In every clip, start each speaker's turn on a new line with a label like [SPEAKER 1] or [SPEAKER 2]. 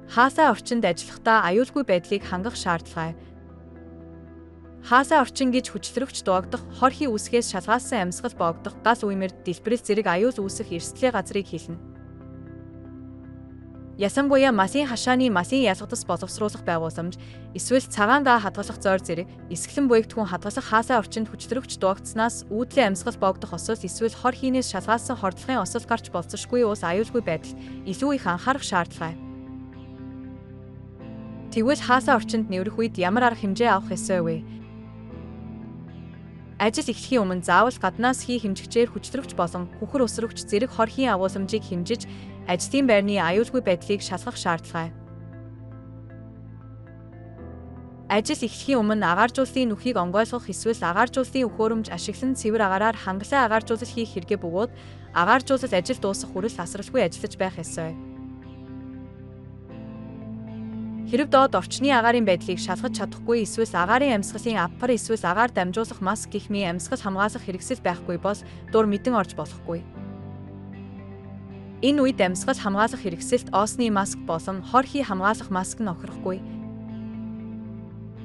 [SPEAKER 1] Хаасай орчинд ажиллахдаа аюулгүй байдлыг хангах шаардлагатай. Хаасай орчин гэж хүчлэрвч дуагдах, хор хий үүсгээс шалгаалсан амьсгал боогдох, гал үемэр, дэлбэрэл зэрэг аюул үүсэх эрсдлийн газрыг хэлнэ. Ялангуяа малын хашааны малын ялгадас боловсруулах байгууламж, эсвэл цагаан гаа хадгалах зоор зэрэг эсгэлэн буягдхүүн хадгалах хаасай орчинд хүчлэрвч дуагдсанаас үүдлийн амьсгал боогдох осол эсвэл хор хийнээс шалгаалсан хордлогын осол гарч болзошгүй ус аюулгүй байдалд илүү их анхаарах шаардлагатай. Тэгвэл хаасай орчинд нэврэх үед ямар арга хэмжээ авах ёстой вэ? Ажил эхлэхийн өмнө заавал гаднаас хий хэмжигчээр хүчлэрвч болон хүхэр усрагч зэрэг хор хийн агуулмжийг хэмжиж, ажлын байрны аюулгүй байдлыг шалгах шаардлагатай. Ажил эхлэхийн өмнө агааржууллын нүхийг онгойлгох эсвэл агааржууллын өхөөрөмж ашиглан цэвэр агаараар хангалуун агааржуулал хийх хэрэгэ бөгөөд агааржуулал ажил дуусах хүрэл асралгүй ажиллаж байх ёстой. Хэрэв доод орчны агаарын байдлыг шалгаж чадахгүй эсвэл агаарын амьсгалын аппар эсвэл агаар дамжуулах маск гэх мэт амьсгал хамгаалах хэрэгсэл байхгүй бол дур мэдэн орж болохгүй. Энэ үед амьсгал хамгаалах хэрэгсэлт оосны маск болон хор хий хамгаалах маск нь охирохгүй.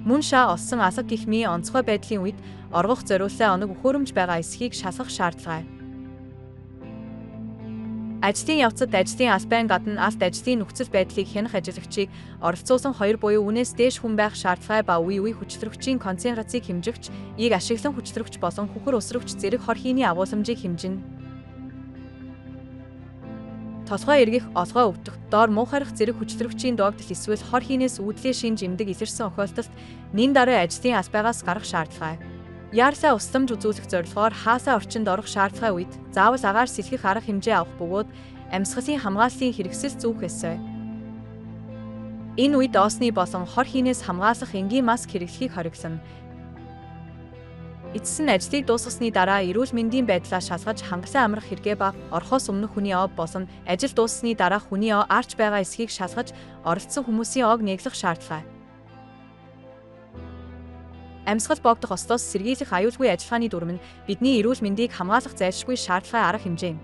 [SPEAKER 1] Мөн шаа олсон алга гэх мэт онцгой байдлын үед оргох зориулсан оног өхөөрөмж байгаа эсхийг шалгах шаардлагатай. Ажлын явцад ажлын албайн гадна алт ажлын нөхцөл байдлыг хянах ажиллагчийг оролцуулсан 2 буюу үүнээс дээш хүн байх шаардлагатай ба үе үе хүчлэрвчийн концентрацийг хэмжигч, ийг ашиглан хүчлэрвч болон хүхэр усрагч зэрэг хор хийний агуулмжийг хэмжинэ. Толгой эргэх, олгой өвдөх, доор муухайрах зэрэг хүчлэрвчийн дуагдал эсвэл хор хийнээс үүдлээ шинж эмдэг илэрсэн охиолдолд нэн дараа ажлын албайгаас гарах шаардлагатай. Яарлаа усламж үзүүлэх зорилгоор хаасай орчинд орох шаардлагатай үед заавал агаар сэлхэх арга хэмжээ авах бөгөөд амьсгалын хамгааллын хэрэгсэл зүүх ёстой. Энэ үед оосны болон хор хийнээс хамгаалах энгийн маск хэрэглэхийг хориглоно. Эцэс нь ажлыг дуусгасны дараа эрүүл мэндийн байдлаа шалгаж хангалуун амрах хэрэгэ ба орохоос өмнө хүний ов болон ажил дууссаны дараа хүний ов арч байгаа эсхийг шалгаж оролцсон хүмүүсийн ог нэглэх шаардлагатай. Амьсгал боогдох ослоос сэргийлэх аюулгүй ажиллагааны дүрэм нь бидний эрүүл мэндийг хамгаалах зайлшгүй шаардлагатай арга хэмжээ юм.